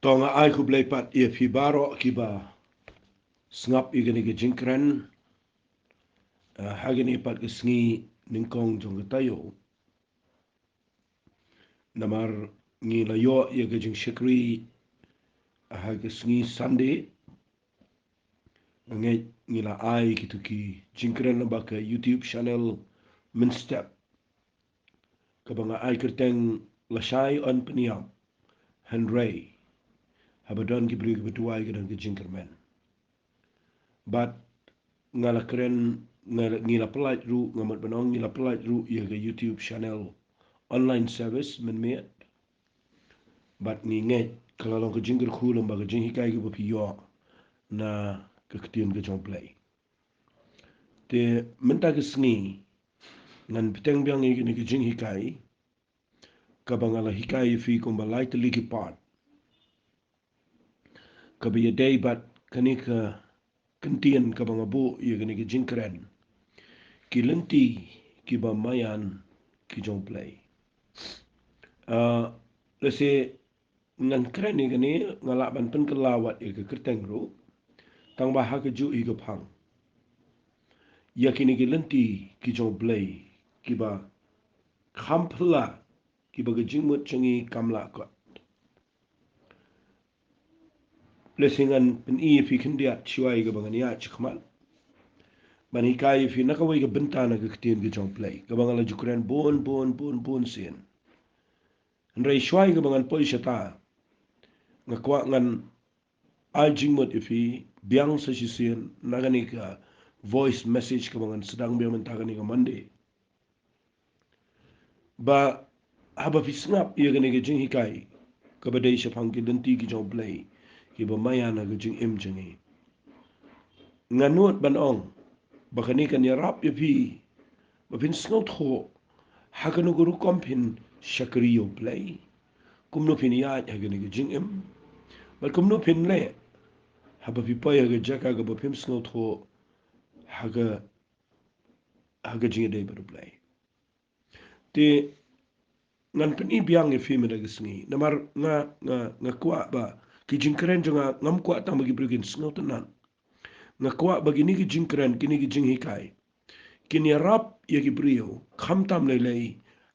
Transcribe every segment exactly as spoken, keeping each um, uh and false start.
To nga ai khublei pat ïa phi baroh kiba sngap ïa kane ka jingkren, eh, ha kane pat ka sngi nyngkong jong ka taïew. Namar ngi la ïoh ïa ka jingshakri ha ka sngi Sunday. Nga ngeit ngi la ai kito ki jingkren lyngba ka YouTube channel mynstep, kaba nga ai kyrteng Lashai Un Pynïap. Hynrei haba don ki briew kiba duwai ka don ka jingkyrmen. Bad nga la kren, nga la, ngi la pyllait ruh, nga mut ban ong ngi la pyllait ruh ïa ka YouTube channel online service mynmiet. Bad ngi ngeit ka la long ka jingkyrkhu lyngba ka jinghikai kaba phi ïoh na ka ktien ka jong U Blei. Te mynta ka sngi ngan bteng biang ïa kane ka jinghikai kaba nga la hikai ïa phi kumba lai tylli ki part, kaba ïadei bad kane ka ktien kaba nga buh ïa kane ka jingkren, ki lynti kiba maïan ki jong U Blei. Ah, lehse ngan kren ïa kane, nga lah ban pynkylla wat ïa ka kyrteng ruh, tangba ha kajuh hi ka phang, ïa kine ki lynti ki jong U Blei kiba kham phylla, kiba ka jingmut jong ngi kam lah kot. Lehse ngan pyni ïa phi khyndiat shuwa ïa kaba ngan ïaid shakhmat ban hikai ïa phi na kawei ka bynta na ka ktien ka jong U Blei kaba nga la ju kren bun bun bun bun sien. Hynrei shuwa ïa kaba ngan poi shata, nga kwah ngan ai jingmut ïa phi biang sa shisien na kane ka voice message kaba ngan sdang biang mynta kane ka Monday. Ba haba phi sngap ïa kane ka jinghikai kaba dei shaphang ki lynti ki jong U Blei kiba maïan ha ka jingim jong ngi, nga nud ban ong ba kane kan ïarap ïa phi ba phin sngewthuh ha kano ka rukom phin shakri ïa U Blei, kumno phin ïaid ha kane ka jingim, bad kumno phin leh haba phi poi ha ka jaka kaba phim sngewthuh ha ka, ha ka jingïadei bad U Blei. Te ngan pyni biang ïa phi mynta ka sngi, namar nga, nga, nga kwah ba ki jingkren jong nga ngam kwah tang ba ki briew kin sngewtynnat. Nga kwah ba kine ki jingkren, kine ki jinghikai kin ïarap ïa ki briew khamtam lei lei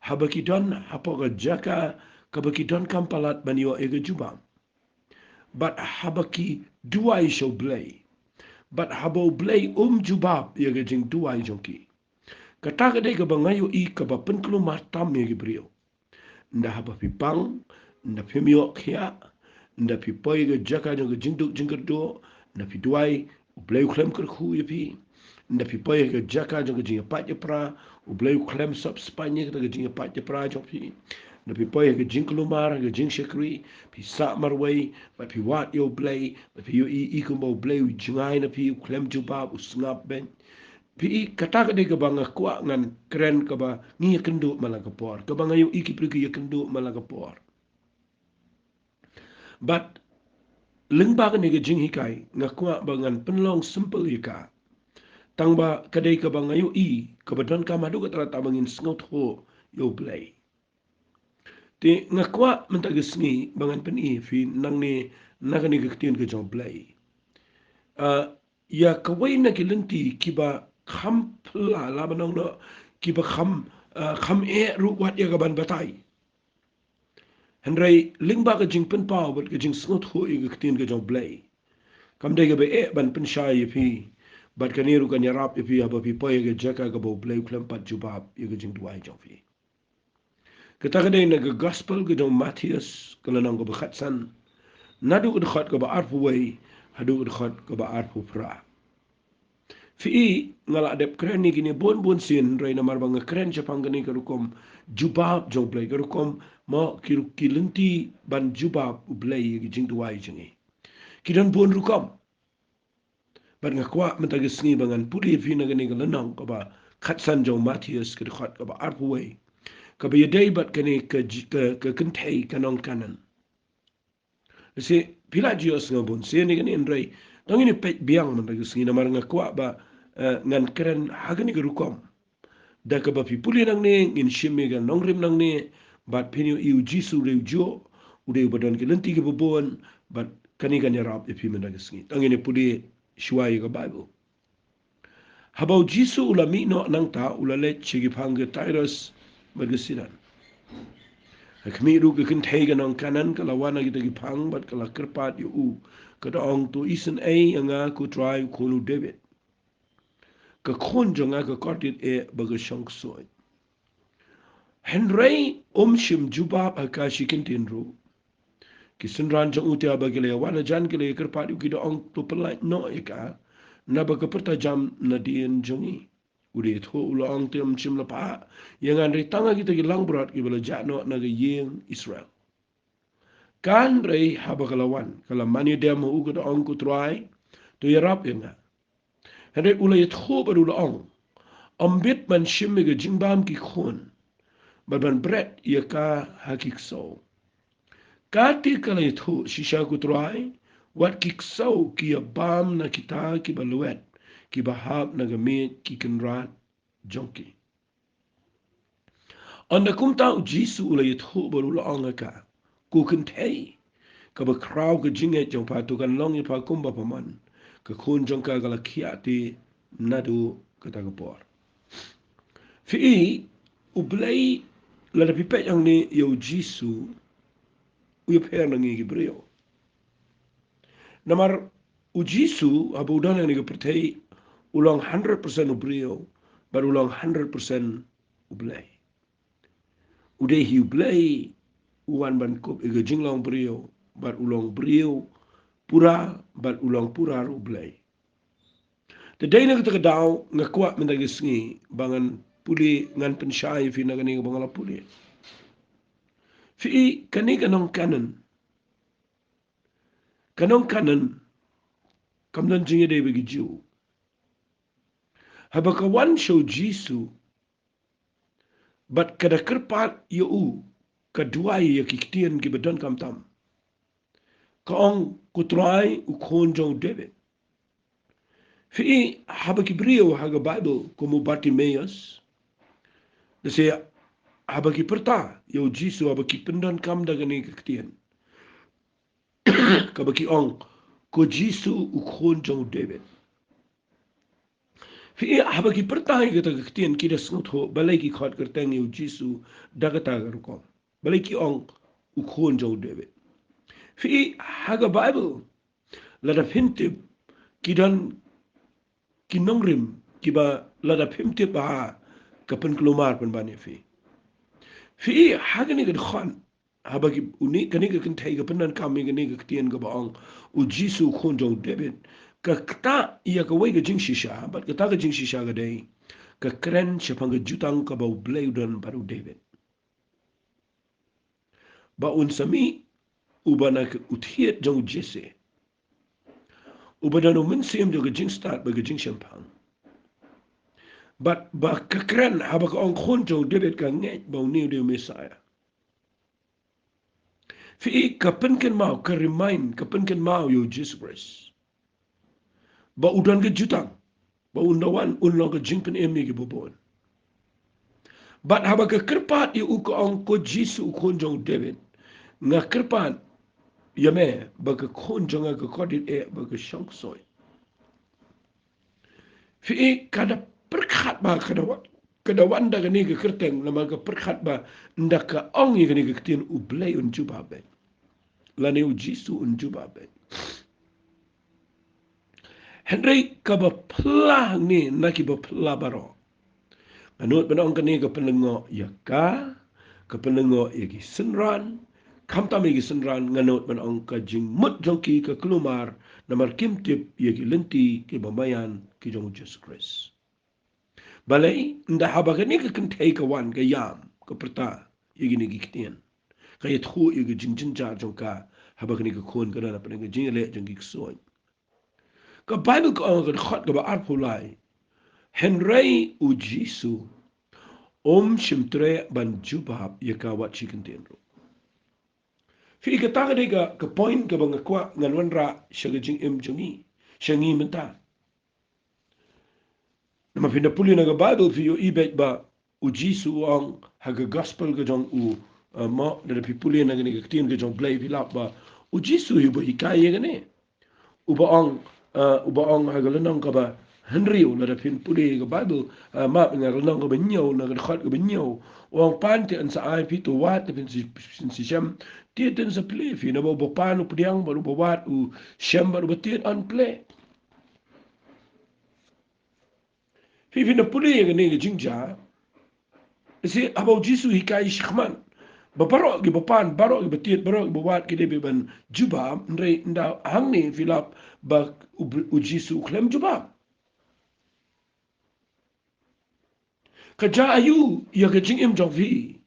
haba ki don hapoh ka jaka kaba ki donkam palat ban ïoh ïa ka jubab, bad haba ki duwai sha U Blei, bad haba U Blei um jubab ïa ka jingduwai jong ki. Kata ka dei kaba nga ïohi kaba pynkulmar tam ïa ki briew. Ynda haba phi pang, ynda phim ïoh khiah, ynda phi poi ha ka jaka jong ka jingduk jingkyrduh, ynda phi duwai, U Blei u khlem kyrkhu ïa phi. Ynda phi poi ha ka jaka jong ka jingïapait ïapra, U Blei u khlem sop spah ïa kata ka jingïapait ïapra jong phi. Ynda phi poi ha ka jingkulmar, ha ka jingshakri, phi sah marwei, bad phi wad ïa U Blei, bad phi ïohi kumba U Blei u jngai na phi, u khlem jubab, u sngap beit. Phi i, kata ka dei kaba nga kwah ngan kren, kaba ngi ïakynduh man la ka por, kaba nga ïohi ki briew ki ïakynduh man la ka por. Bad lyngba kane ka jinghikai nga kwah ba ngan pynlong simple ïa ka, tangba ka dei kaba nga ïohi kaba donkam haduh katta katta ba ngin sngewthuh ïa U Blei. Te nga kwah mynta ka sngi ba ngan pyni ïa phi nangne na kane ka ktien ka jong U Blei, ah, ïa kawei na ki lynti kiba kham phylla, la ban ong noh, kiba kham, ah, kham eh ruh wat ïa ka ban batai. Hynrei lyngba ka jingpynpaw bad ka jingsngewthuh ïa ka ktien ka jong U Blei, kam dei kaba eh ban pynshai ïa phi, bad kane ruh kan ïarap ïa phi haba phi poi ha ka jaka kaba U Blei u khlem pat jubab ïa ka jingduwai jong phi. Kata ka dei na ka Gospel ka jong u Mathaios, ka lynnong kaba khatsan, naduh ka dkhot kaba arphew wei haduh ka dkhot kaba arphew phra. Phi i, nga la dep kren ïa kine bun bun sien, hynrei namar ba nga kren shaphang kane ka rukom jubab jong U Blei, ka rukom mo ki ru-, ki lynti ban jubab U Blei ïa ki jingduwai jong ngi, ki don bun rukom. Bad nga kwah mynta ka sngi ba ngan pule ïa phi na kane ka lynnong kaba khatsan jong u Mathaios, ka dkhot kaba arphew wei, kaba ïadei bad kane ka ji-, ka, ka kynthei ka nong Kanan. Lehse phi la ju ïohsngew bun sien ïa kane, hynrei to ngin ïa peit biang mynta ka sngi, namar nga kwah ba, eh, ngan kren ha kane ka rukom. Da kaba phi pule nangne, ngin shim ïa ka nongrim nangne, bad phin ïohi u Jisu u dei u juh, u dei uba don ki lynti kiba bun, bad kane kan ïarap ïa phi mynta ka sngi. Tang ngin ïa pule shuwa ïa ka Baibl. Haba u Jisu u la mih noh nangta, u la leit sha ki phang ka Tirus bad ka Sidon. Ha khmih ruh ka kynthei ka nong Kanaan ka la wan na kita ki phang bad ka la kyrpad ïa u, ka da ong, "To isynei ïa nga, ko Trai, u khun u David. Ka khun jong nga ka kordit eh bad ka shong ksuid." Hynrei um shym jubab ha ka shi kyntien ruh. Ki synran jong u te haba ki la ïa wan hajan ki la ïa kyrpad ïa u, ki da ong, "To pyllait noh ïa ka, naba ka pyrta jam nadien jong ngi." U da ïathuh, u la ong, "Te ym shym la phah ïa nga, hynrei tang ha kita ki langbrot kiba la jah noh na ka ïing Israel." Hynrei haba ka la wan, ka la mane dem ha u, ka da ong, "Ko Trai, to ïarap ïa nga." Hynrei u la ïathuh bad u la ong, "Ym bit ban shim ïa ka jingbam ki khun, bad ban bret ïa ka ha ki ksew. Katei ka la ïathuh shisha, ko Trai, wat ki ksew ki ïa bam na kita kiba lwet, kiba hap na ka miej ki kynrad jong ki." Ynda kumta u Jisu u la ïathuh bad u la ong ha ka, "Ko kynthei, kaba khraw ka jingngeit jong pha, to kan long ïa pha kumba pha mon. Ka khun jong ka ka la khiah te naduh kata ka por." Phi i, U Blei, lada phi peit hangne ïa u Jisu, u ïapher na ngi ki briew. Namar u Jisu, haba u don ha kane ka pyrthei, u long hundred percent u briew, bad u long hundred percent U Blei. U dei hi U Blei, u wan ban kup ïa ka jinglong briew, bad u long briew pura, bad u long pura ruh U Blei. Te dei na kata ka daw nga kwah mynta ka sngi ba ngan pule, ngan pynshai ïa phi na kane kaba nga la pule. Phi i, kane ka nong Kanaan, ka nong Kanaan, kam don jingïadei bad ki Jiw. Haba ka wan sha u Jisu, bad ka da kyrpad ïa u, ka duwai ïa ki ktien kiba donkam tam. Ka ong, "Ko Trai, u khun jong u David." Phi i, haba ki briew ha ka Baibl, kum u Bartimaeus, lane haba ki pyrta ïa u Jisu, haba ki pyndonkam da kane ka ktien, kaba ki ong, "Ko Jisu, u khun jong u David." Phi i, haba ki pyrta ïa kata ka ktien, ki da sngewthuh balei ki khot kyrteng ïa u Jisu da kata ka rukom. Balei ki ong, "U khun jong u David." Phi i, ha ka Baibl, lada phim tip, ki don ki nongrim kiba lada phim tip bha, ka pynkulmar pynban ïa phi. Phi i, ha kane ka dkhot, haba ki, une, kane ka kynthei ka pyndonkam ïa kane ka ktien kaba ong, "U Jisu, u khun jong u David," ka ktah ïa kawei ka jingshisha, bad kata ka jingshisha ka dei, ka kren shaphang ka jutang kaba U Blei u don bad u David. Ba un sa mih uba na ka, u thied jong u Jesse, uba don u mynsiem jong ka jingstad bad ka jingshemphang. Bad ba ka kren, haba ka ong khun jong u David, ka ngeit ba une u dei u Messiah. Phi i, ka pynkynmaw, ka remind, ka pynkynmaw ïa u Jisu Khrist ba u don ka jutang, ba un da wan un long ka jingpynim ïa kiba bun. Bad haba ka kyrpad ïa u, ka ong, "Ko Jisu, u khun jong u David, nga kyrpad ïa me ba ka khun jong nga ka kordit eh bad ka shong ksuid." Phi i, ka da pyrkhat ba ka da wan, ka da wan da kane ka kyrteng, namar ka pyrkhat ba ynda ka ong ïa kane ka ktien, U Blei un jubab beit, lane u Jisu un jubab beit. Hynrei kaba phylla hangne na kiba phylla baroh, nga nud ban ong kane ka pynlyngngoh ïa ka, ka pynlyngngoh ïa ki synran, khamtam ïa ki synran, nga nud ban ong ka jingmut jong ki ka kulmar, namar kim tip ïa ki lynti kiba maïan ki jong u Jisu Khrist. Balei? Ynda haba kane ka kynthei ka wan, ka ïam, ka pyrta ïa kine ki ktien, ka ïathuh ïa ka jingjynjar jong ka, haba kane ka khun ka don hapdeng ka jingïaleh jong ki ksuid. Ka Baibl ka ong ha ka dkhot kaba arphew lai, hynrei u Jisu um shym treh ban jubab ïa ka wat shi kyntien ruh. Phi i, kata ka dei ka, ka point kaba nga kwah ngan wanrah sha ka jingim jong ngi, sha ngi mynta. Namar phin da pule na ka Baibl, phi ïohi beit ba u Jisu u ong ha ka gospel ka jong u eh, mo, lada phi pule na kane ka ktien ka jong U Blei phi lap ba u Jisu hi uba hikai ïa kane. Uba ong, eh, uba ong ha ka lynnong kaba hynriew, lada phin pule ka Baibl, eh, map, na ka lynnong kaba hynñiew, na ka dkhot kaba hynñiew. U ong, pan te yn sa ai phi, to wad te phin sa, phin sa shem. Te te yn sa plie phi, naba uba pan u pdiang, bad uba wad u shem, bad uba tied yn plie. Phi, phin da pule ïa kane ka jingjia. Shi, haba u Jisu u hikai shakhmat, ba baroh kiba pan, baroh kiba tied, baroh kiba wad ki dei ban jubab, hynrei ynda hangne phi lap ba u, u Jisu u khlem jubab. Ka jia aïu ïa ka jingim jong phi,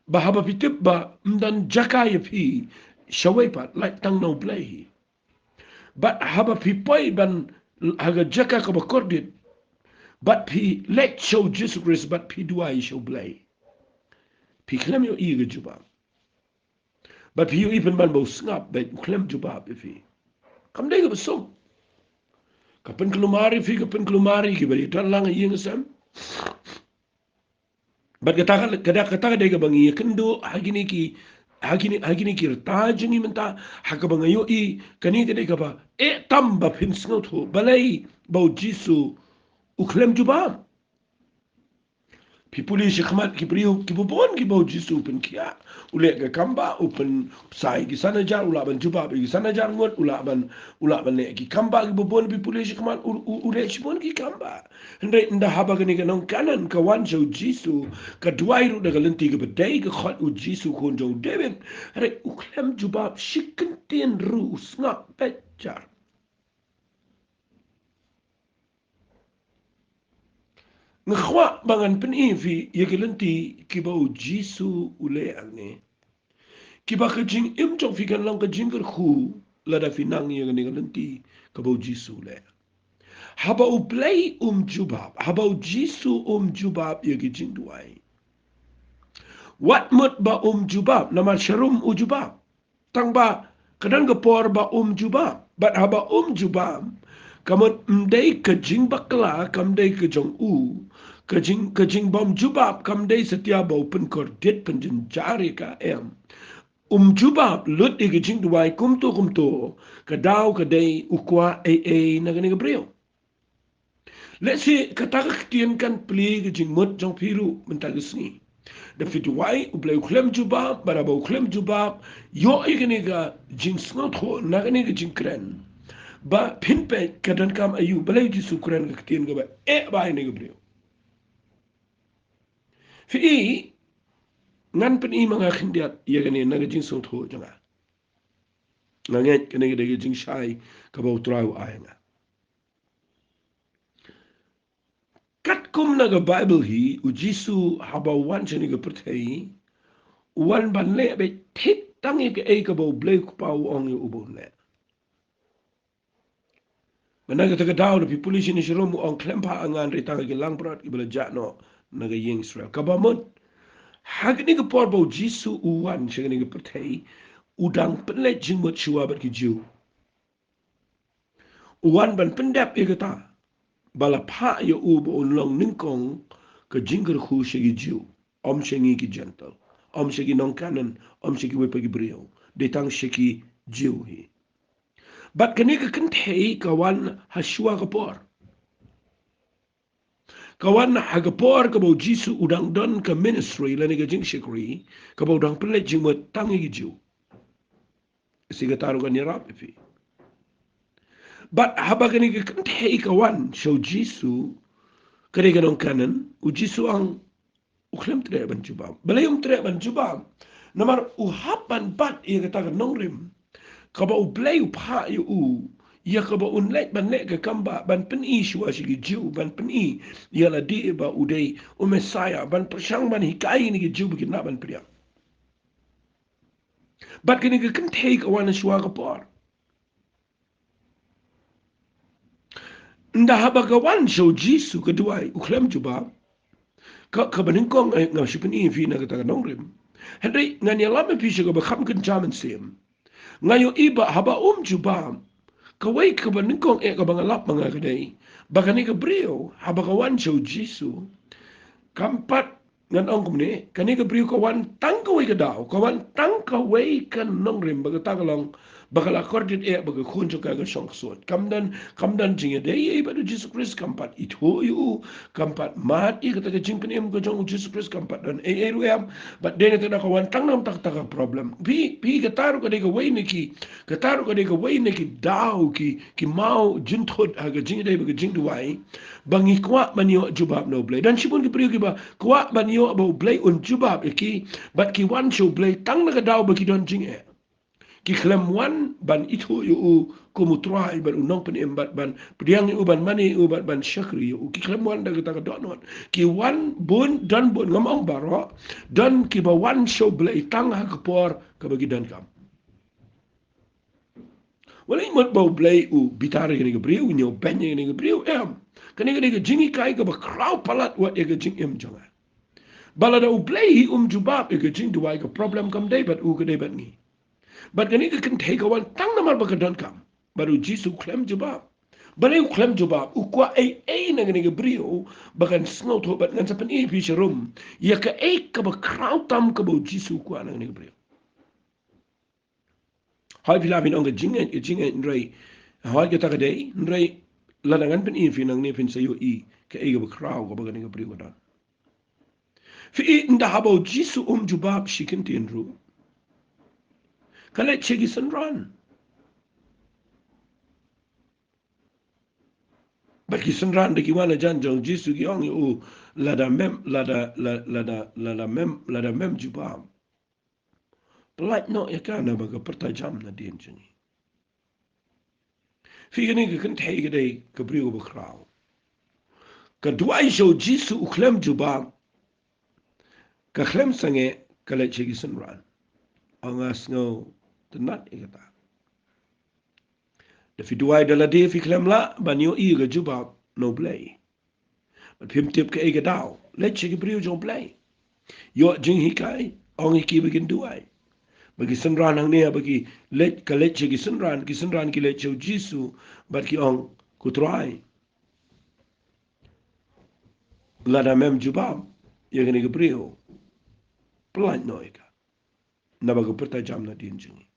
ba haba phi tip ba ym don jaka ïa phi shawei pat, lait tang na U Blei hi. Bad haba phi poi ban ha ka jaka kaba kordit, bad phi leit sha u Jisu Khrist, bad phi duwai sha U Blei, phi khlem ïohi ka jubab. Bad phi ïohi pynban ba u sngap, bad u khlem jubab ïa phi. Kam dei kaba suk. Ka pynkulmar ïa phi, ka pynkulmar ïa kiba ïadon lang ïing sem. Bad kata ka, kata, kata ka dei kaba ngi ïakynduh ha kine ki, ha kine, ha kine ki rta jong ngi mynta, ha kaba nga ïohi, kane ka dei kaba eh tam ba phin sngewthuh balei ba u Jisu u khlem jubab. Phi pule shakhmat ki briew kiba bun kiba u Jisu u pynkhiah, u leh ka kam ba, u pyn- sa ïa ki san hajar, u lah ban jubab ïa ki san hajar ngut, u lah ban, u lah ban leh ki kam ba kiba bun, phi pule shakhmat, u, u, u leh shibun ki kam ba. Hynrei ynda haba kane ka nong Kanaan ka wan sha u Jisu, ka duwai ruh da ka lynti kaba dei, ka khot, "U Jisu, Khun jong u David." Hynrei u khlem jubab shi kyntien ruh, u sngap beit jar. Nga kwah ba ngan pyni ïa phi ïa ki lynti kiba u Jisu u leh hangne, kiba ka jingim jong phi kan long ka jingkyrkhu lada phi nang ïa kane ka lynti kaba u Jisu u leh. Haba U Blei um jubab, haba u Jisu um jubab ïa ki jingduwai, wat mut ba um jubab, namar sharum u jubab. Tang ba ka don ka por ba um jubab, bad haba um jubab, ka mut ym dei ka jingbakla, kam dei ka jong u. Ka jing, ka jingbym jubab kam dei satia ba u pynkordit pynjynjar ïa ka, em. Um jubab, lut ïa ka jingduwai kumto kumto, ka daw ka dei u kwah ei ei na kane ka briew. Lehse kata ka ktien kan plie ka jingmut jong phi ruh mynta ka sngi. Da phi duwai, U Blei u khlem jubab, bad haba u khlem jubab, ïoh ïa kane ka jingsngewthuh na kane ka jingkren, ba phin peit ka donkam aïu, balei u Jisu u kren ka ktien kaba eh bha ïa kane ka briew. Phi i, ngan pyni ma nga khyndiat ïa kane na ka jingsngewthuh jong nga. Nga ngeit kane ka dei ka jingshai kaba U Trai u ai ïa nga. Katkum na ka Baibl hi, u Jisu haba u wan sha kane ka pyrthei, u wan ban leh beit thik tang ïa kaei kaba U Blei u Kpa u ong ïa u ba un leh. Mynta kata ka daw, da phi pule shane sharum, u ong, "Khlem phah ha nga, hynrei tang ha ki langbrot kiba la jah noh na ka ïing Israel." Kaba mut, ha kane ka por ba u Jisu u wan sha kane ka pyrthei, u dang pynleit jingmut shuwa bad ki Jiw. U wan ban pyndep ïa kata ba la phah ïa u ba un long nyngkong ka jingkyrkhu sha ki Jiw, ym sha ngi ki Jentil, ym sha ki nong Kanaan, ym sha kiwei pat ki briew, dei tang sha ki Jiw hi. Bad kane ka kynthei ka wan ha shuwa ka por. Ka wan ha ka por kaba u Jisu u dang don ka ministry lane ka jingshakri, kaba u dang pynleit jingmut tang ïa ki Jiw. Shi kata ruh kan ïarap ïa phi. Bad haba kane ka kynthei ka wan sha u Jisu, ka dei ka nong Kanaan, u Jisu u ong, u khlem treh ban jubab. Balei um treh ban jubab? Namar u hap ban bat ïa kata ka nongrim kaba U Blei u phah ïa u, ïa kaba un leit ban leh ka kam ba, ban pyni shuwa sha ki Jiw, ban pyni ïa lade ba u dei u Messaïah, ban pyrshang ban hikai ïa ki Jiw ba kin lah ban pdiang. Bad kane ka kynthei ka wan ha shuwa ka por. Ynda haba ka wan sha u Jisu ka duwai, u khlem jubab. Ka, kaba nyngkong, eh, ngam shu pyni ïa phi na kata ka nongrim. Hynrei ngan ïalam ïa phi sha kaba kham kynja mynsiem. Nga ïohi ba haba um jubab, kawei kaba nyngkong eh kaba nga lap ma nga ka dei ba kane ka briew, haba ka wan sha u Jisu, kam pat Ngan ong kumne, kane ka briew ka wan tang kawei ka daw, ka wan tang kawei ka nongrim, ba kata ka long ba ka la kordit eh ba ka khun jong ka ka shong ksuid. Kam don, kam don jingïadei ei bad u Jisu Khrist, kam pat ithuh ïa u, kam pat mad ïa kata ka jingpynim ka jong u Jisu Khrist, kam pat don ei ei ruh em. Bad dei na kata ka wan tang namar kata ka problem. Phi, phi, kata ruh ka dei kawei na ki, kata ruh ka dei kawei na ki daw ki, ki maw jynthut ha ka jingïadei bad ka jingduwai. Ba ngi kwah ban ïoh jubab na U Blei. Don shibun ki briew kiba kwah ban ïoh ba U Blei un jubab ïa ki, bad ki wan sha U Blei tang na ka daw ba ki don jingeh. Ki khlem wan ban ithuh ïa u kum U Trai bad u Nongpynim, bad ban pdiang ïa u, ban mane ïa u, bad ban shakri ïa u. Ki khlem wan da kata ka dohnud. Ki wan bun, don bun, ngam ong baroh, don kiba wan sha U Blei tang ha ka por kaba ki donkam. Wat leh mut ba U Blei u bitar ïa kane ka briew, u ñiewbeiñ ïa kane ka briew, em. Kane ka dei ka jinghikai kaba khraw palat wat ïa ka jingim jong nga. Ba lada U Blei hi um jubab ïa ka jingduwai, ka problem kam dei bad u, ka dei bad ngi. Bad kane ka kynthei ka wan tang namar ba ka donkam. Bad u Jisu u khlem jubab. Balei u khlem jubab? U kwah ei ei na kane ka briew ba kan sngewthuh, bad ngan sa pyni ïa phi sharum ïa kaei kaba khraw tam kaba u Jisu u kwah na kane ka briew. Hooid phi lah phin ong ka jingngeit, ka jingngeit, hynrei hooid kata ka dei, hynrei lada ngan pyni ïa phi nangne phin sa ïohi kaei kaba khraw kaba kane ka briew ka don. Phi i, ynda haba u Jisu um jubab shi kyntien ruh, ka leit sha ki synran. Bad ki synran da ki wan hajan jong u Jisu ki ong ïa u, lada mem, lada, la-, lada, lada mem, lada mem jubab, pyllait noh ïa ka naba ka pyrta jam nadien jong ngi. Phi, kane ka kynthei ka dei ka briew kaba khraw. Ka duwai sha u Jisu u khlem jubab. Ka khlem sangeh, ka leit sha ki synran. Ong, nga sngewtynnat ïa kata. Da phi duwai da lade phi khlem lah ban ïohi ka jubab na U Blei. Bad phim tip kaei ka daw. Leit sha ki briew jong U Blei. Ïoh jinghikai, ong ïa ki ba kin duwai. Ba ki synran hangne ba ki leit, ka leit sha ki synran, ki synran ki leit sha u Jisu, bad ki ong, ko Trai, lada mem jubab ïa kane ka briew, pyllait noh ïa ka naba ka pyrta jam nadien jong ngi.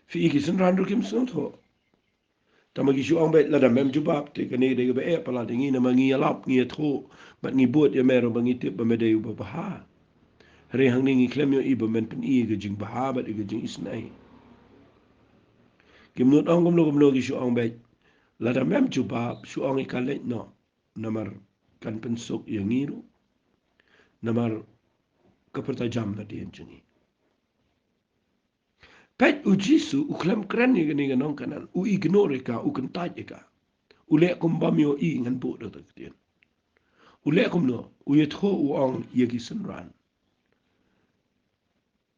Phi i, ki synran ruh kim sngewthuh. Tangba ki shu ong beit, lada mem jubab te kane ka dei kaba eh palat ïa ngi, namar ngi ïalap, ngi ïathuh, bad ngi bud ïa me ruh ba ngi tip ba me dei uba bha. Hynrei hangne ngi khlem ïohi ba men pyni ïa ka jingbha bad ïa ka jingisynei. Kim nud ong kumno kumno, ki shu ong beit, lada mem jubab, shu ong ïa ka leit noh. Namar kan pynsuk ïa ngi ruh. Namar ka pyrta jam nadien jong ngi. Peit, u Jisu u khlem kren ïa kane ka nong Kanaan, u ignore ïa ka, u kyntait ïa ka. U leh kumba ym ïohi, ngan buh da kata ka ktien. U leh kumno? U ïathuh, u ong ïa ki synran,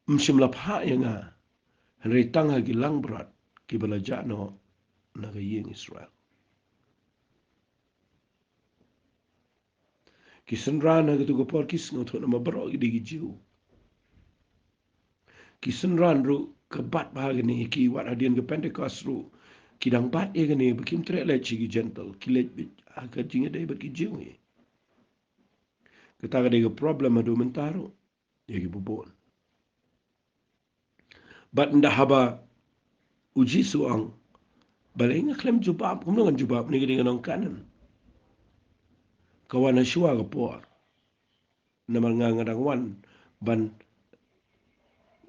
ym shym la phah ïa nga, hynrei tang ha ki langbrot kiba la jah noh na ka ïing Israel. Ki synran ha katu ka por ki sngewthuh namar baroh ki dei ki Jiw. Ki synran ruh ka bat bha kane, ki wat hadien ka Pentekost ruh ki dang bat ïa kane ba kim treh leit sha ki Jentil, ki leit beit ha ka jingïadei bad ki Jiw hi. Kata ka dei ka problem haduh mynta ruh ïa ki bun. Bad ynda haba u Jisu u ong, balei nga khlem jubab, kumno ngan jubab, une ka dei ka nong Kanaan. Ka wan ha shuwa ka por. Namar nga, nga dang wan ban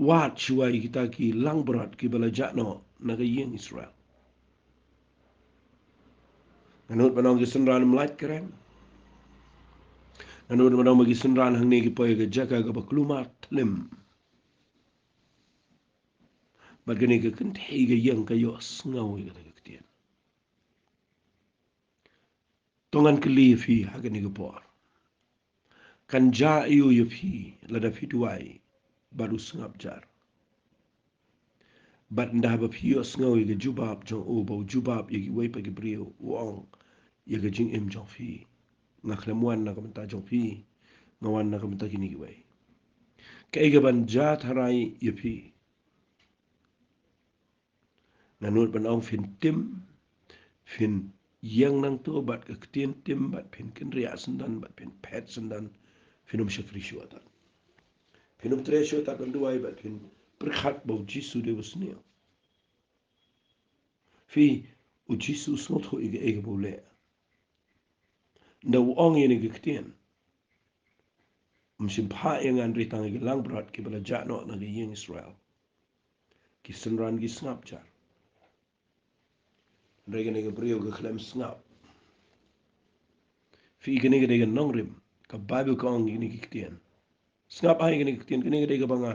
wad shuwa ïa kita ki langbrot kiba la jah noh na ka ïing Israel. Nga nud ban ong ki synran ym lait kren. Nga nud ban ong ba ki synran hangne ki poi ha ka jaka kaba kulmar thlim. Bad kane ka kynthei ka ïeng ka ïohsngew ïa kata ka ktien. To ngan kylli ïa phi ha kane ka por, kan jia aiu ïa phi lada phi duwai bad u sngap jar? Bad ynda haba phi ïohsngew ïa ka jubab jong u, ba u jubab ïa kiwei pat ki briew, u ong ïa ka jingim jong phi, nga khlem wan na ka bynta jong phi, nga wan na ka bynta kine kiwei. Kaei kaban jia tharai ïa phi? Nga nud ban ong phin tim, phin ïeng nangto bad ka ktien tim bad phin kynriah syndon bad phin phet syndon, phin ym shakri shuh tad. Phin ym treh shuh tad ban duwai bad phin pyrkhat ba u Jisu dei ba sniew. Phi, u Jisu u sngewthuh ïa kaei kaba u leh. Ynda u ong ïa kane ka ktien, ym shym phah ïa nga hynrei tang ïa ki langbrot kiba la jah noh na ka ïing Israel. Ki synran ki sngap jar. Hynrei kane ka briew ka khlem sngap. Phi, kane ka dei ka nongrim. Ka Baibl ka ong ïa kane ka ktien. Sngap ai kane ka ktien, kane ka dei kaba nga,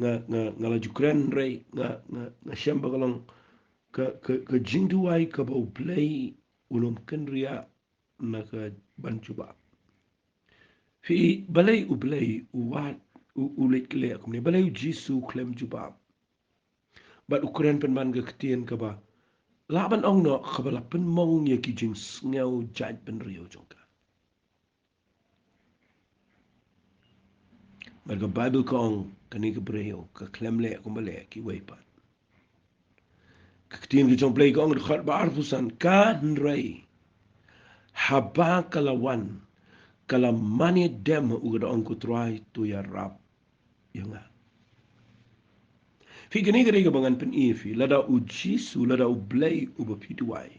nga, nga, nga la ju kren hynrei nga, nga, nga shem ba ka long ka, ka, ka jingduwai kaba U Blei un ym kynriah na ka ban jubab. Phi, balei U Blei u wad, u, u leit kylliah kumne, balei u Jisu u khlem jubab? Bad u kren pynban ka ktien kaba lah ban ong noh kaba la pynmong ïa ki jingsngew jaitbynriew jong ka. Bad ka Baibl ka ong kane ka briew ka khlem leh kumba leh kiwei pat. Ka ktien ka jong U Blei ka ong dkhot ba arphew san, ka hynrei haba ka la wan, ka la mane dem, u ka da ong, ko Trai, to ïarap ïa nga. Phi, kane ka dei kaba ngan pyni ïa phi, lada u Jisu, lada U Blei uba phi duwai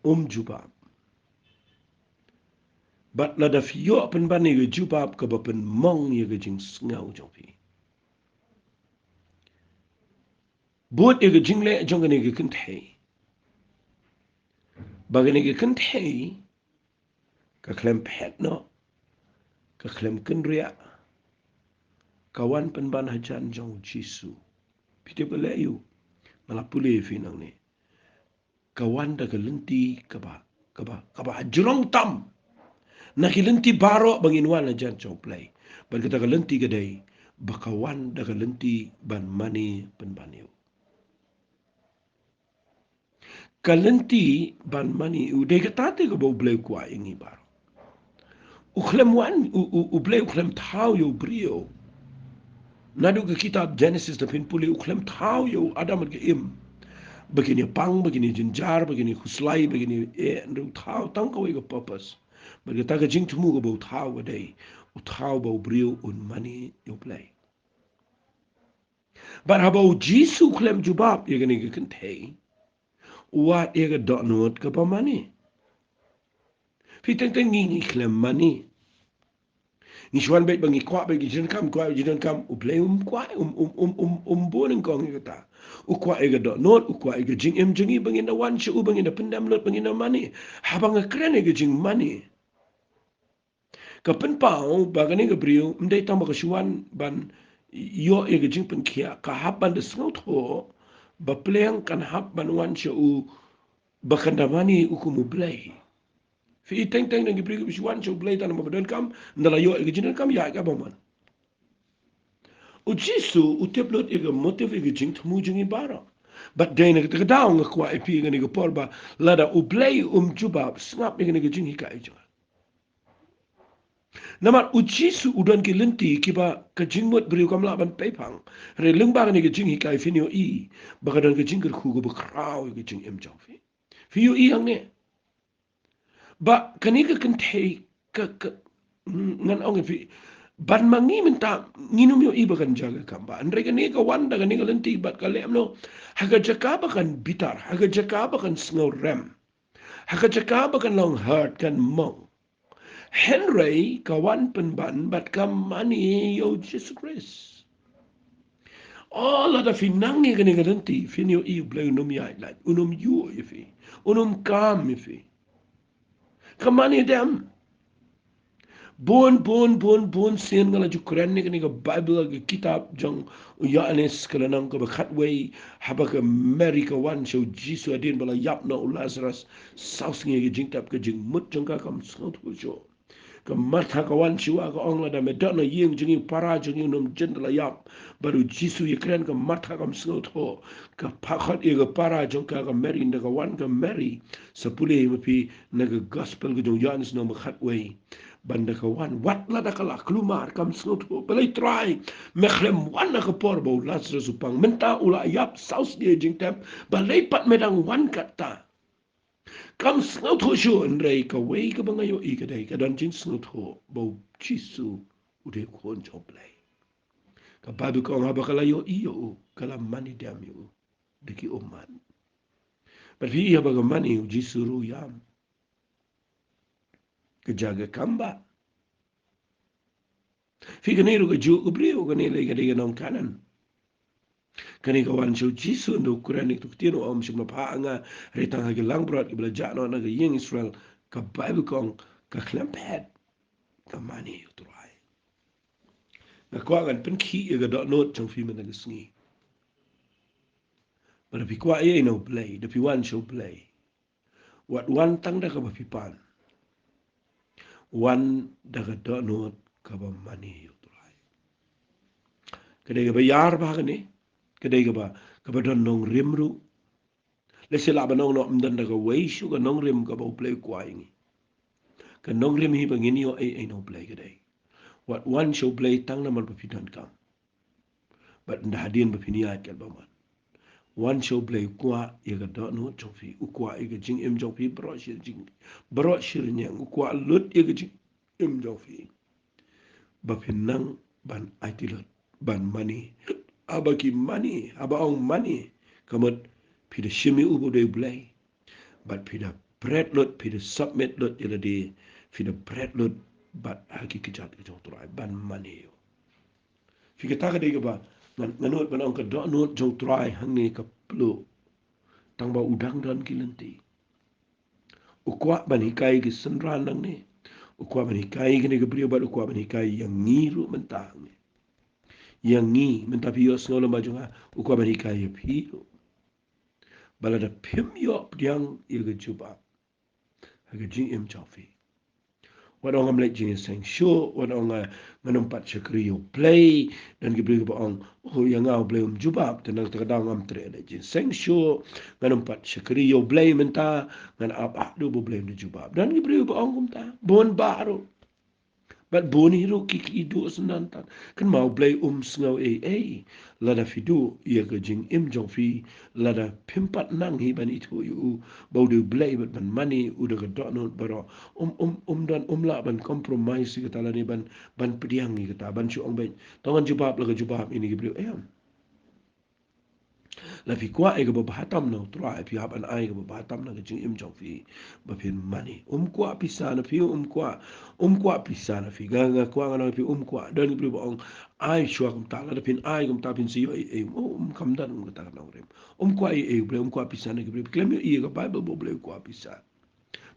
um jubab, bad lada phi ïoh pynban ïa ka jubab kaba pynmong ïa ka jingsngew jong phi, bud ïa ka jingleh jong kane ka kynthei, ba kane ka kynthei ka khlem phet noh, ka khlem kynriah, ka wan pynban hajan jong u Jisu. Phi tip balei? Nga la pule ïa phi nangne. Ka wan da ka lynti kaba, kaba, kaba hajrong tam na ki lynti baroh ba ngin wan hajan jong U Blei. Bad kata ka lynti ka dei ba ka wan da ka lynti ban mane pynban ïa u. Ka lynti ban mane ïa u, dei kata te kaba U Blei u kwah ïa ngi baroh. U khlem wan, u, u, U Blei u khlem thaw ïa u briew. Naduh ka kitab Genesis, da phin pule, u khlem thaw ïa u Adam bad ka Im ba kin ïa pang, ba kin ïa jynjar, ba kin ïa khuslai, ba kin ïa, eh, hynrei u thaw tang kawei ka purpose. Bad kata ka jingthmu kaba u thaw ka dei, u thaw ba u briew un mane ïa U Blei. Bad haba u Jisu u khlem jubab ïa kane ka kynthei, u wad ïa ka dohnud kaba mane. Phi, teng teng ngi, ngi khlem mane. Ngi shu wan beit ba ngi kwah beit ka jingdonkam, kwah ka jingdonkam, U Blei um kwah, um, um, um, um, um bun nyngkong ïa kata. U kwah ïa ka dohnud, u kwah ïa ka jingim jong ngi ba ngin da wan sha u, ba ngin da pyndem lut, ba ngin da mane. Haba nga kren ïa ka jingmane, ka pynpaw ba kane ka briew ym dei tang ba ka shu wan ban ïoh ïa ka jingpynkhiah, ka hap ban da sngewthuh ba pliang kan hap ban wan sha u ba kan da mane u kum U Blei. Phi, teng teng na ki briew kiba shu wan sha U Blei tang namar ba donkam, ynda la ïoh ïa ka jingdonkam, ïaid ka ba mon. U Jisu u tip lut ïa ka motive, ïa ka jingthmu jong ngi baroh. Bad dei na kata ka daw nga kwah ïa phi kane ka por ba lada U Blei um jubab, sngap ïa kane ka jinghikai jong nga. Namar u Jisu u don ki lynti kiba ka jingmut briew kam lah ban peiphang. Hynrei lyngba kane ka jinghikai phin ïohi ba ka don ka jingkyrkhu kaba khraw ïa ka jingim jong phi. Phi ïohi hangne ba kane ka kynthei ka, ka, ngan ong ïa phi, ban ma ngi mynta ngin ym ïohi ba kan jia ka kam ba. Hynrei kane ka wan da kane ka lynti bad ka leh kumno? Ha ka jaka ba kan bitar, ha ka jaka ba kan sngewrem, ha ka jaka ba kan long hurt, kan mong, hynrei ka wan pynban bad ka mane ïa u Jisu Khrist. O, lada phi nang ïa kane ka lynti, phin ïohi U Blei un ym ïaid lait, un ym ïuh ïa phi, un ym kam ïa phi. Ka mane dem. Bun, bun, bun, bun sien nga la ju kren ïa kane ka Baibl, ka kitab jong u Ïoannis, ka lynnong kaba khatwei, haba ka Mary ka wan sha u Jisu hadien ba la ïap noh u Lasarus saw sngi, ka jingtep, ka jingmut jong ka kam sngewthuh shuh. Ka Martha ka wan shuwa, ka ong, lada me don ha ïing jong ngi, u para jong ngi un ym jin da la ïap. Bad u Jisu ïakren, ka Martha kam sngewthuh. Ka phah khot ïa ka para jong ka, ka Mary, ynda ka wan ka Mary. Sa pule ma phi na ka gospel ka jong u Ïoannis lynnong ba khatwei. Ba ynda ka wan, wat lada ka la kulmar, kam sngewthuh. Balei Trai, me khlem wan ha ka por ba u Lasarus u pang? Mynta u la ïap saw sngi, jingtep, balei pat me dang wan katta? kam sngewthuh shuh, hynrei kawei kaba nga ïohi ka dei ka don jingsngewthuh ba u Jisu u dei u Khun jong U Blei. Ka Baibl ka ong haba ka la ïohi ïa u, ka la mane dem ïa u da ki ummat. Bad phi i haba ka mane, u Jisu ruh u ïam. Ka jaka kam ba phi, kane ruh ka juh ka briew, kane lei ka dei ka nong Kanan. Kane ka wan sha u Jisu, ynda u kren ïa kato ka ktien, u ong, shim la phah ha nga, hynrei tang ha ki langbrot kiba la jah noh na ka ïing Israel. Ka Baibl ka ong ka khlem phet, ka mane ïa u Trai. Nga kwah ngan pynkhih ïa ka dohnud jong phi mynta ka sngi. Ba da phi kwah ïa ïa na U Blei, da phi wan sha U Blei, wat wan tang da kaba phi pan. Wan da ka dohnud kaba mane ïa u Trai. Ka dei kaba ïar bha kane, ka dei kaba, kaba don nongrim ruh. Lehse lah ban ong noh ym don da kawei shuh ka nongrim kaba U Blei u kwah ïa ngi. Ka nongrim hi ba ngin ïoh ei ei na U Blei ka dei, wat wan sha U Blei tang namar ba phi donkam. Bad ynda hadien ba phin ïaid katba mon, wan sha U Blei, u kwah ïa ka dohnud jong phi, u kwah ïa ka jingim jong phi baroh shi jing, baroh shi rynïeng, u kwah lut ïa ka jingim jong phi. Ba phin nang ban aiti lut, ban mane. Haba ki mane, haba ong mane, ka mut phi da shim ïa u ba u dei U Blei. Bad phi da bret lut, phi da submit lut ïa lade, phi da bret lut bad ha ki kjat ka jong u Trai ban mane ïa u. Phi, kata ka dei kaba ngan, ngan nud ban ong ka dohnud jong u Trai hangne ka pynlut. Tang ba u dang don ki lynti. U kwah ban hikai ki synran nangne. U kwah ban hikai kane ka briew bad u kwah ban hikai ïa ngi ruh mynta hangne. Ïa ngi mynta, phi ïohsngew lem bad jong nga, u kwah ban hikai ïa phi ruh. Ba lada phim ïoh pdiang ïa ka jubab ha ka jingim jong phi. Wat ong ngam leit jingïaseng shuh, wat ong, eh, ngan ym pat shakri ïa U Blei. Don ki briew kiba ong, oh, ïa nga U Blei um jubab, te na kata ka daw ngam treh leit jingïaseng shuh, ngan ym pat shakri ïa U Blei mynta, ngan ap haduh ba U Blei un da jubab. Don ki briew ba ong kumta, bun bah ruh. Bad bun hi ruh ki, ki duh syndon tan. Kynmaw, U Blei um sngew ei ei lada phi duh ïa ka jingim jong phi, lada phim pat nang hi ban ithuh ïa u ba u dei U Blei bad ban mane u da ka dohnud baroh. Um, um, um don, um lah ban compromise ïa kata lane ban, ban pdiang ïa kata, ban shu ong beit, to ngan jubab la ka jubab ïa kine ki briew, em. La phi kwah ïa kaba bha tam na u Trai, phi hap ban ai kaba bha tam na ka jingim jong phi ba phin mane. Um kwah pisa na phi, um kwah, um kwah pisa na phi. Nga, nga kwah, nga ong ïa phi, um kwah. Don ki briew ba ong, ai shuwa kumta, lada phin ai kumta phin sa ïoh ei ei. Um, um, kam don, um, kata ka nongrim. Um kwah ei ei U Blei, um kwah pisa na ki briew. Khlem ïohi ïa ka Baibl ba U Blei u kwah pisa.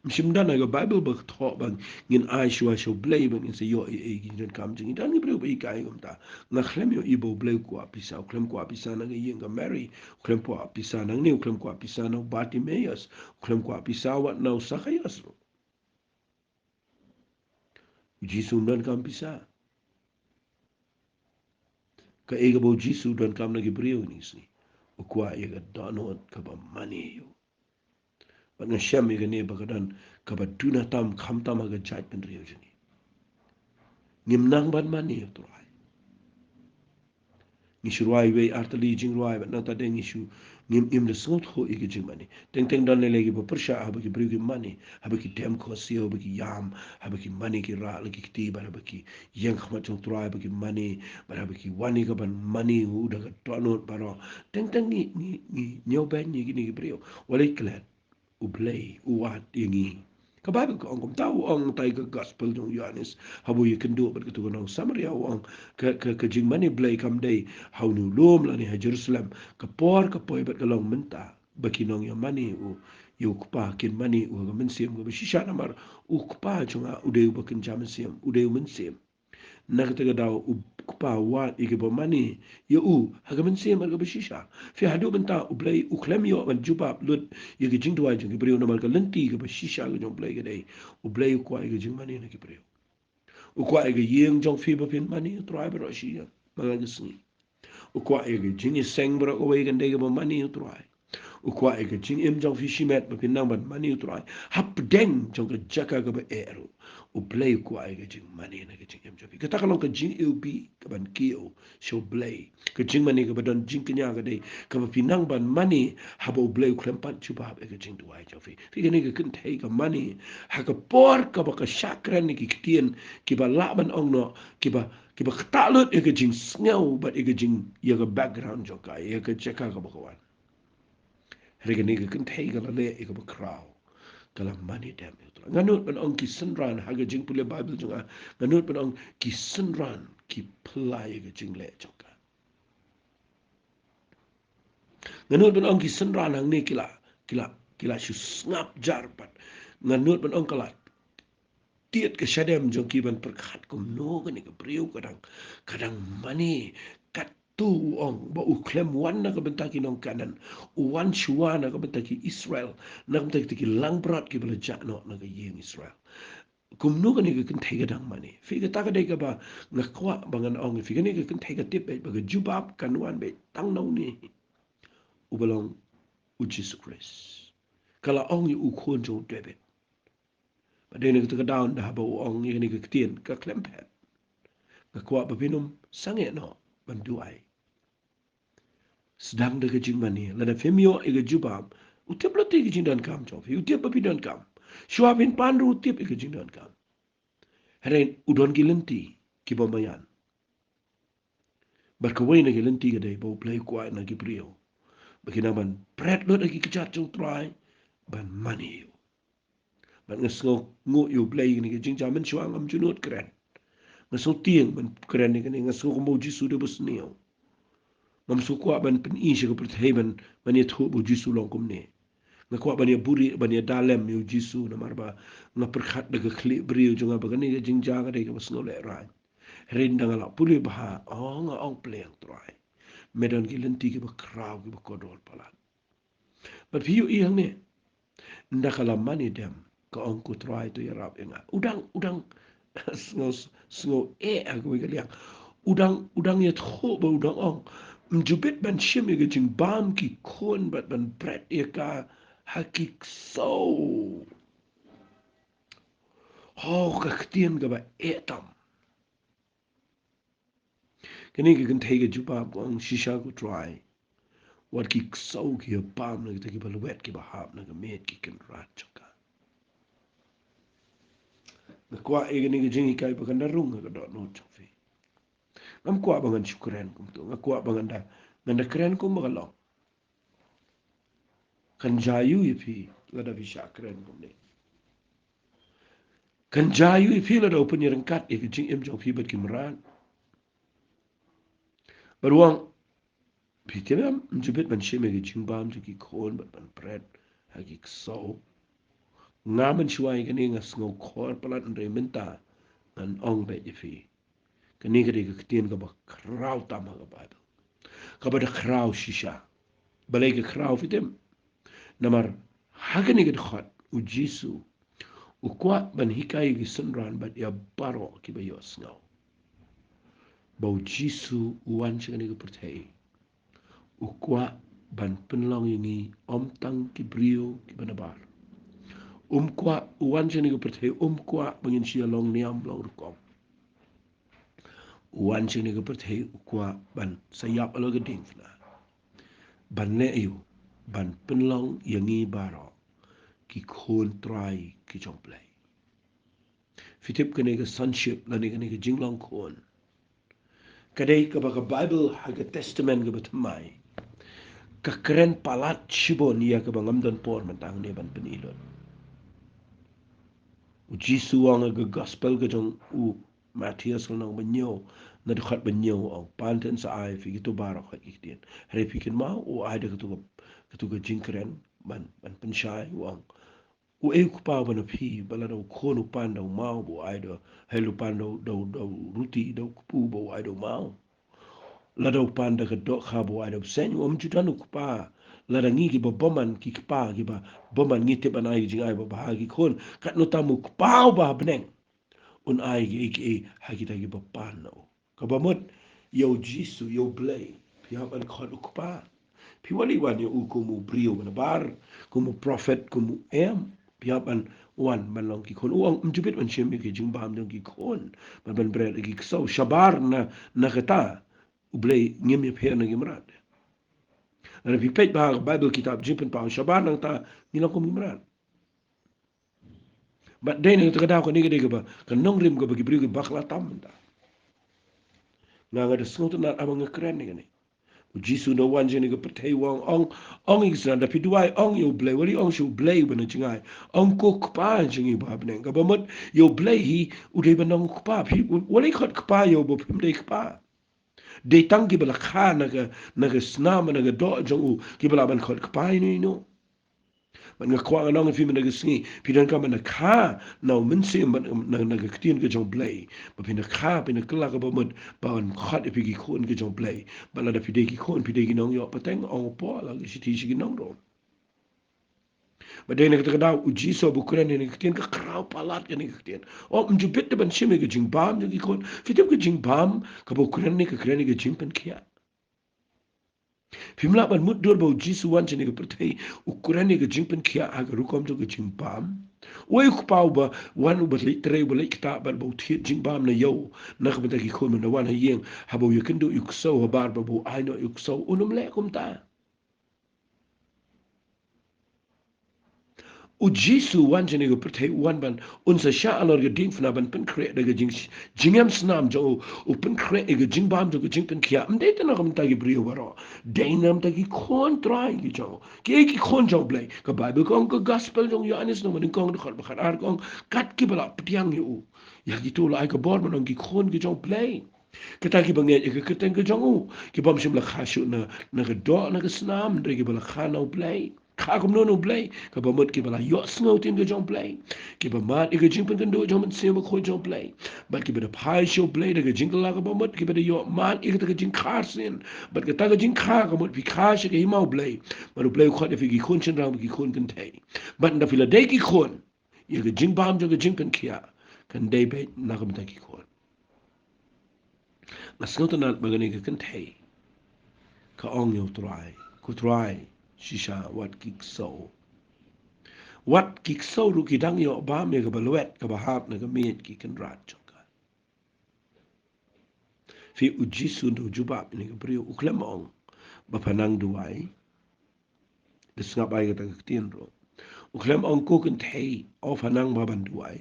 Ym shym don ha ka Baibl ba ka thoh ba ngin ai shuwa sha U Blei ba ngin sa ïoh ei ei ki jingdonkam jong ngi. Don ki briew ba hikai kumta. Nga khlem ïohi ba U Blei u kwah pisa, u khlem kwah pisa na ka ïing ka Mary, u khlem kwah pisa nangne, u khlem kwah pisa na u Bartimaeus, u khlem kwah pisa wat na u Sakaios. U Jisu um donkam pisa. Kaei kaba u Jisu u donkam na ki briew kine ki sngi? U kwah ïa ka dohnud kaba mane ïa u. Bad nga shem ïa kane ba ka don kaba duna tam, khamtam ha ka jaitbynriew jong ngi. Ngim nang ban mane ïa u Trai. Ngi shu rwai iwei artylli jingrwai bad nangta de ngi shu, ngim, ngim da sngewthuh ïa ka jingmane. Teng teng don lei lei kiba pyrshah haba ki briew ki mane, haba ki dem khohsiew, haba ki ïam, haba ki mane ki rah la ki kti, bad haba ki ïeng khmat jong u Trai, haba ki mane, bad haba ki wan ïa ka ban mane u da ka dohnud baroh. Teng teng ngi, ngi, ngi ñiewbeiñ ïa kine ki briew. Wat leit klet, U Blei u wad ïa ngi. Ka Baibl ka ong kumta, u ong ha ka gospel jong u Ïoannis, haba u ïakynduh bad katu ka nong Samaria, u ong ka, ka, ka jingmane Blei kam dei ha une u lum lane ha Jerusalem. Ka por ka poi bad ka long mynta ba ki nongïamane ïa u, ïa u Kpa, kin mane ïa u ha ka mynsiem kaba shisha, namar u Kpa jong nga u dei uba kynja mynsiem, u dei u mynsiem. Na kata ka daw u Kpa u wad ïa kiba mane ïa u ha ka mynsiem bad kaba shisha. Phi, haduh mynta U Blei u khlem ïoh ban jubab lut ïa ka jingduwai jong ki briew namar ka lynti kaba shisha ka jong U Blei ka dei, U Blei u kwah ïa ka jingmane na ki briew. U kwah ïa ka ïing jong phi ba phin mane ïa u Trai baroh shi ïing, manla ka sngi. U kwah ïa ka jingïaseng baroh kawei kan dei kaba mane ïa u Trai. U kwah ïa ka jingim jong phi shimet ba phin nang ban mane ïa u Trai hapdeng jong ka jaka kaba eh ruh. U Blei u kwah ïa ka jingmane na ka jingim jong phi. Kata ka long ka jingïohi kaban kiew sha u Blei. Ka jingmane kaba don jingkñia ka dei kaba phi nang ban mane haba u Blei u khlem pat jubab ïa ka jingduwai jong phi. Phi, kane ka kynthei ka mane ha ka por kaba ka shah kren ïa ki ktien kiba lah ban ong noh, kiba, kiba ktah lut ïa ka jingsngew bad ïa ka jing, ïa ka background jong ka, ïa ka jaka kaba ka wan. Hynrei kane ka kynthei ka la leh ïa kaba khraw. Ka la mane dem ïa u Trai. Nga nud ban ong ki synran ha ka jingpule Baibl jong nga. Nga nud ban ong ki synran ki pynlait ïa ka jingleh jong ka. Nga nud ban ong ki synran hangne ki la, ki la, ki la shu sngap jar pat. Nga nud ban ong ka la tied ka shadem jong ki ban pyrkhat kumno kane ka briew ka dang, ka dang mane. Katto u ong ba u khlem wan na ka bynta ki nong Kanaan, u wan shuwa na ka bynta ki Israel, na ka bynta kita ki langbrot kiba la jah noh na ka ïing Israel. Kumno kane ka kynthei ka dang mane? Phi, kata ka dei kaba nga kwah ba ngan ong ïa phi. Kane ka kynthei ka tip beit ba ka jubab kan wan beit tang na une uba long u Jisu Khrist. Ka la ong ïa u khun jong u David. Bad dei na kata ka daw ynda haba u ong ïa kane ka ktien ka khlem phet. Nga kwah ba phin ym sangeh noh ban duwai. Sdang da ka jingmane, lada phim ïoh ïa ka jubab, u tip lynti ka jingdonkam jong phi, u tip ba phi donkam. Shuwa phin pan ruh u tip ïa ka jingdonkam. Hynrei u don ki lynti kiba maïan. Bad kawei na ki lynti ka dei ba u Blei u kwah na ki briew ba kin nang ban pret lut ha ki kjat jong u Trai ban mane ïa u. Bad nga sngewnguh ïa u Blei ïa kane ka jingjia, mynshuwa ngam ju nud kren. Nga sngewtieng ban kren ïa kane, nga sngew kumba u Jisu u dei ba sniew. Ngam sngew kwah ban pyni sha ka pyrthei ban, ban ïathuh ba u Jisu u long kumne. Nga kwah ban ïa buhrieh, ban ïa da lem ïa u Jisu namar ba nga pyrkhat da ka khlieh briew jong nga ba kane ka jingjia ka dei kaba sngewlehrain. Hynrei ynda nga la pule bha, oh, nga ong, Blei, Trai, me don ki lynti kiba khraw, kiba kordor palat. Bad phi ïohi hangne, ynda ka la mane dem, ka ong, ko Trai, to ïarap ïa nga. U dang, u dang sngew, sngew eh ha kawei ka liang. U dang, u dang ïathuh bad u dang ong, ym ju bit ban shim ïa ka jingbam ki khun bad ban pret ïa ka ha ki ksew. Ho, ka ktien kaba eh tam. Kane ka kynthei ka jubab, ka ong, shisha, ko Trai, wat ki ksew ki ïa bam na kita kiba lwet kiba hap na ka miet ki kynrad jong ka. Nga kwah ïa kane ka jinghikai ba kan da rung ha ka dohnud jong phi. Ngam kwah ba ngan shu kren kumto. Nga kwah ba ngan da, ngan da kren kumba ka long. Kan jia aiu ïa phi lada phi shah kren kumne? Kan jia aiu ïa phi lada u pynïaryngkat ïa ka jingim jong phi bad ki mrad? Bad u ong, phi tip em, ym ju bit ban shim ïa ka jingbam jong ki khun bad ban pret ha ki ksew. Nga mynshuwa ïa kane nga sngew khor palat, hynrei mynta ngan ong beit ïa phi. Kane ka dei ka ktien kaba khraw tam ha ka Baibl. Kaba da khraw shisha. Balei ka khraw, phi tip? Namar ha kane ka dkhot u Jisu u kwah ban hikai ïa ki synran bad ïa baroh kiba ïohsngew ba u Jisu u wan sha kane ka pyrthei. U kwah ban pynlong ïa ngi, ym tang ki briew kiba nabar. Um kwah, u wan sha kane ka pyrthei, um kwah ba ngin shu ïa long niam long rukom. U wan sha kane ka pyrthei u kwah ban sa ïap halor ka diengphna. Ban leh aiu? Ban pynlong ïa ngi baroh ki khun trai ki jong U Blei. Phi tip, kane ka sonship lane kane ka jinglong khun, ka dei kaba ka Baibl ha ka Testament kaba thymmai ka kren palat shibun ïa kaba ngam don por mynta hangne ban pyni lut. U Jisu u ong ha ka Gospel ka jong u Mathaios, lynnong ba hynñiew, na dkhot ba hynñiew, u ong, pan, to sa ai ïa phi kito baroh ki ktien. Hynrei phi kynmaw, u ai da kato ka, kato ka jingkren ban, ban pynshai, u ong, uei u kpa uba na phi, ba lada u khun u pan da u maw, ba u ai da, hynrei u pan da u, da u, da u ruti, da u kpu, ba u ai da u maw? Lada u pan da ka dohkha, ba u ai da u bseiñ? Ym ju don u kpa. Lada ngi kiba bymman, ki kpa kiba bymman, ngi tip ban ai ki jingai babha ha ki khun, katno tam u Kpa uba ha bneng un ai kiei kiei ha kita kiba pan na u. Kaba mut, ïa u Jisu, ïa U Blei, phi hap ban khot u Kpa. Phi wan, i wan ïa u kum u briew ban bar, kum u prophet, kum u em. Phi hap ban wan ban long ki khun. U ong, ym ju bit ban shim ïa ki jingbam jong ki khun, ban ban bret ïa ki ksew. Shabar na, na kata, U Blei ngim ïapher na ki mrad. Lada phi peit bha ha ka Baibl, kitab Jingpynpaw, shabar na kata ngi long kum ki mrad. Bad dei na kata ka daw, kane ka dei kaba, ka nongrim kaba ki briew ki bakla tam mynta. Nga, nga da sngewtynnad haba nga kren ïa kane. U Jisu u wan sha kane ka pyrthei, u ong, ong, ong ïa ki synran, da phi duwai, ong ïa U Blei, wat ong sha U Blei uba na jngai. Ong, Ko Kpa jong ngi uba ha bneng. Kaba mut ïa U Blei hi u dei ban long u Kpa. Phi, u, wat khot kpa ïa uba phim dei kpa. Dei tang kiba la kha na ka, na ka snam, na ka doh jong u, kiba lah ban khot kpa ïano ïano. Bad nga kwah ngan ong ïa phi mynta ka sngi, phi donkam ban da kha na U Mynsiem, bad na, na ka ktien ka jong U Blei. Ba phin da kha, phin da kylla, kaba mut ban khot ïa phi ki khun ka jong U Blei. Bad lada phi dei ki khun, phi dei ki nongïoh pateng, ong u Paul ha ka shithi sha ki nong Rom. Bad dei na kata ka daw u Jisu haba u kren ïa kane ka ktien, ka khraw palat kane ka ktien. Ym ju bit te ban shim ïa ka jingbam jong ki khun. Phi tip ka jingbam kaba u kren ne, ka kren ïa ka jingpynkhiah. Phim lah ban mutdur ba u Jisu u wan sha kane ka pyrthei, u kren ïa ka jingpynkhiah ha ka rukom jong ka jingbam. Uei u kpa uba wan, uba leit trei, uba leit ktah, bad ba u thied jingbam na ïew na ka bynta ki khun, mynta wan ha ïing, haba u ïakynduh ïa u ksew habar, bad ba u ai noh ïa u ksew, un ym leh kumta. U Jisu u wan sha kane ka pyrthei, u wan ban, un sa shah halor ka diengphna ban pynkhreh da ka jing, jingem snam jong u, u pynkhreh ïa ka jingbam jong ka jingpynkhiah. Ym dei tang na ka bynta ki briew baroh, dei na ka bynta ki khun Trai ki jong u. Kiei ki khun jong U Blei? Ka Baibl ka ong, ka Gospel jong u Ïoannis lynnong nyngkong, dkhot ba khatar ka ong, kat kiba la pdiang ïa u, ïa kito la ai ka bor ban long ki khun ki jong U Blei. Kata kiba ngeit ïa ka kyrteng ka jong u, ki bym shym la kha shuh na, na ka doh, na ka snam, hynrei kiba la kha na U Blei. Kha kumno na U Blei? Kaba mut kiba la ïohsngew ktien ka jong U Blei, kiba mad ïa ka jingpynkynduh jong U Mynsiem Bakhuid jong U Blei, bad kiba da phai sha U Blei da ka jingkylla, kaba mut kiba da ïoh mad ïa kata ka jingkha arsien. Bad kata ka jingkha, ka mut phi kha sha ka hima U Blei, bad U Blei u khot ïa phi ki khun shynrang bad ki khun kynthei. Bad ynda phi la dei ki khun, ïa ka jingbam jong ka jingpynkhiah kan dei beit na ka bynta ki khun. Nga sngewtynnad ba kane ka kynthei ka ong ïa U Trai, Ko Trai, shisha wat ki ksew, wat ki ksew ruh ki dang ïoh bam ïa kaba lwet kaba hap na ka miej ki kynrad jong ka. Phi, u Jisu u jubab ïa kane ka briew, u khlem ong ba pha nang duwai. Da sngap bha ïa kata ka ktien ruh. U khlem ong, Ko kynthei, o pha nang bha ban duwai.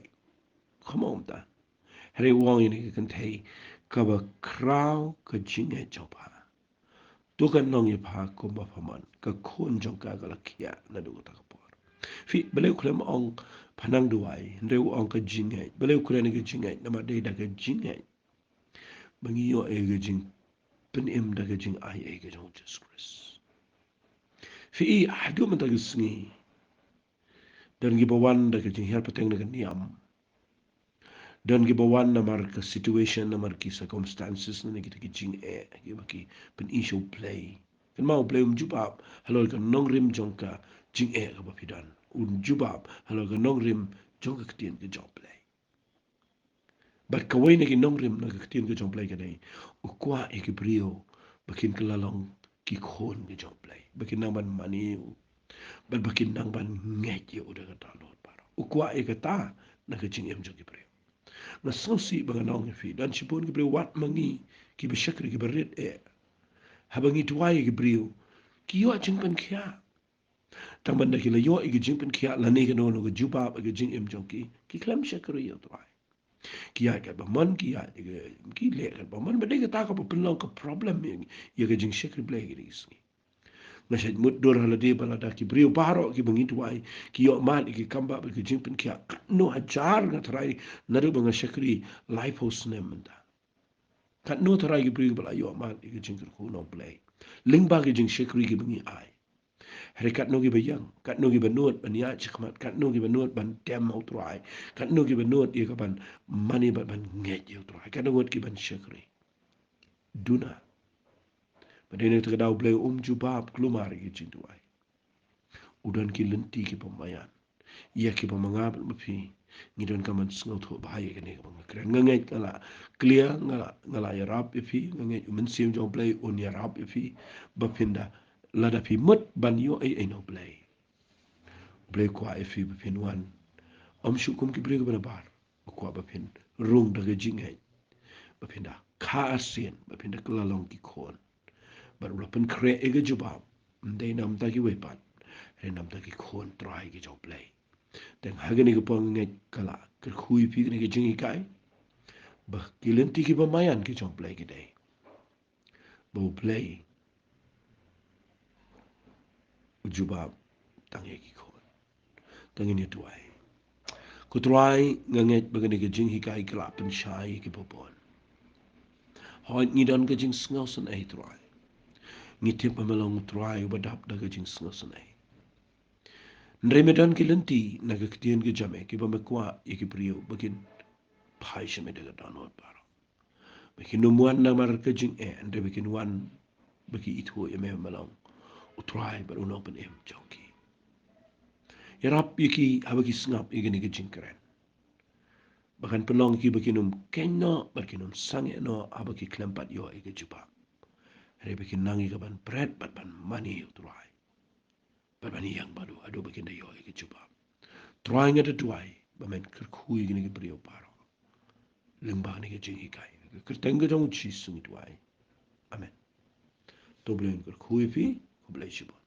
Khlem ong kumta. Hynrei u ong ïa kane ka kynthei, kaba khraw ka jingngeit jong pha, to kan long ïa pha kumba pha mon. Ka khun jong ka ka la khiah naduh kata ka por. Phi, balei u khlem ong pha nang duwai, hynrei u ong ka jingngeit? Balei u kren ïa ka jingngeit? Namar dei da ka jingngeit ba ngi ïoh ïa ka jingpynim da ka jingai ei ka jong U Jisu Khrist. Phi, haduh mynta ka sngi, don kiba wan da ka jinghiar pateng na ka niam. Don kiba wan namar ka situation, namar ki circumstances, namar kita ki jingeh kiba ki pyni sha U Blei. Kynmaw, U Blei um jubab halor ka nongrim jong ka jingeh kaba phi don. Un jubab halor ka nongrim jong ka ktien ka jong U Blei. Bad kawei na ki nongrim na ka ktien ka jong U Blei ka dei, u kwah ïa ki briew ba kin kylla long ki khun ka jong U Blei, ba kin nang ban mane ïa u, bad ba kin nang ban ngeit ïa u da ka dohnud baroh. U kwah ïa kata na ka jingim jong ki briew. Nga sngewsih ba ngan ong ïa phi, don shibun ki briew wat ma ngi kiba shakri, kiba rit eh, haba ngi duwai ïa ki briew, ki ïoh jingpynkhiah. Tang ban da ki la ïoh ïa ka jingpynkhiah lane kano kano ka jubab ïa ka jingim jong ki, ki khlem shakri ïa U Trai. Ki ïaid katba mon, ki ïaid, ki leh katba mon, bad dei kata kaba pynlong ka problem ïa, ïa ka jingshakri Blei kine ki sngi. Nga shait mutdur ha lade ba lada ki briew baroh kiba ngi duwai ki ïoh mad ïa ki kambah bad ka jingpynkhiah, katno hajar nga tharai naduh ba nga shakri laiphew snem mynta. Katno tharai ki briew ba la ïoh mad ïa ka jingkyrkhu na U Blei lyngba ki jingshakri kiba ngi ai. Hynrei katno kiba ïeng, katno kiba nud ban ïaid shakhmat, katno kiba nud ban dem ha U Trai, katno kiba nud ïa ka ban mane bad ban ngeit ïa U Trai, katno ngut ki ban shakri. Duna. Ba dei na kata ka daw U Blei um jubab kulmar ïa ki jingduwai. U don ki lynti kiba maïan ïa kiba ma nga bad ma phi ngi donkam ban sngewthuh bha ïa kane kaba nga kren. Nga ngeit nga la clear, nga la, nga la ïarap ïa phi, nga ngeit U Mynsiem jong U Blei un ïarap ïa phi ba phin da lada phi mut ban ïoh ei ei na U Blei, U Blei u kwah ïa phi ba phin wan, ym shuh kum ki briew kiba nabar. U kwah ba phin rung da ka jingngeit, ba phin da kha arsien, ba phin da kylla long ki khun. Bad u la pynkhreh ïa ka jubab, ym dei na bynta kiwei pat, hynrei na bynta ki khun Trai ki jong U Blei. Te ha kane ka por nga ngeit ka la kyrkhu ïa phi kane ka jinghikai ba ki lynti kiba maïan ki jong U Blei ki dei ba U Blei u jubab tang ïa ki khun. To ngin ïa duwai. Ko Trai, nga ngeit ba kane ka jinghikai ka la pynshai ïa kiba bun. Hooid, ngi don ka jingsngewsynei, Trai. Ngi tip ba me long U Trai uba dap da ka jingsngewsynei. Hynrei me don ki lynti na ka ktien ka jong me kiba me kwah ïa ki briew ba kin phai sha me da ka dohnud baroh. Ba kin ym wan namar ka jingeh, hynrei ba kin wan ba ki ithuh ïa me ba me long U Trai bad U Nongpynim jong ki. Ïarap ïa ki haba ki sngap ïa kane ka jingkren, ba kan pynlong ïa ki ba kin ym khein noh bad kin ym sangeh noh haba ki khlem pat ïoh ïa ka jubab. Hynrei ba kin nang ïa ka ban bret bad ban mane ïa U Trai bad ban ïeng bad u haduh ba kin da ïoh ïa ka jubab. Trai, nga da duwai ba men kyrkhu ïa kine ki briew baroh lyngba kane ka jinghikai. Ha ka kyrteng ka jong U Jisu ngi duwai. Amen. To U Blei un kyrkhu ïa phi. Khublei shibun.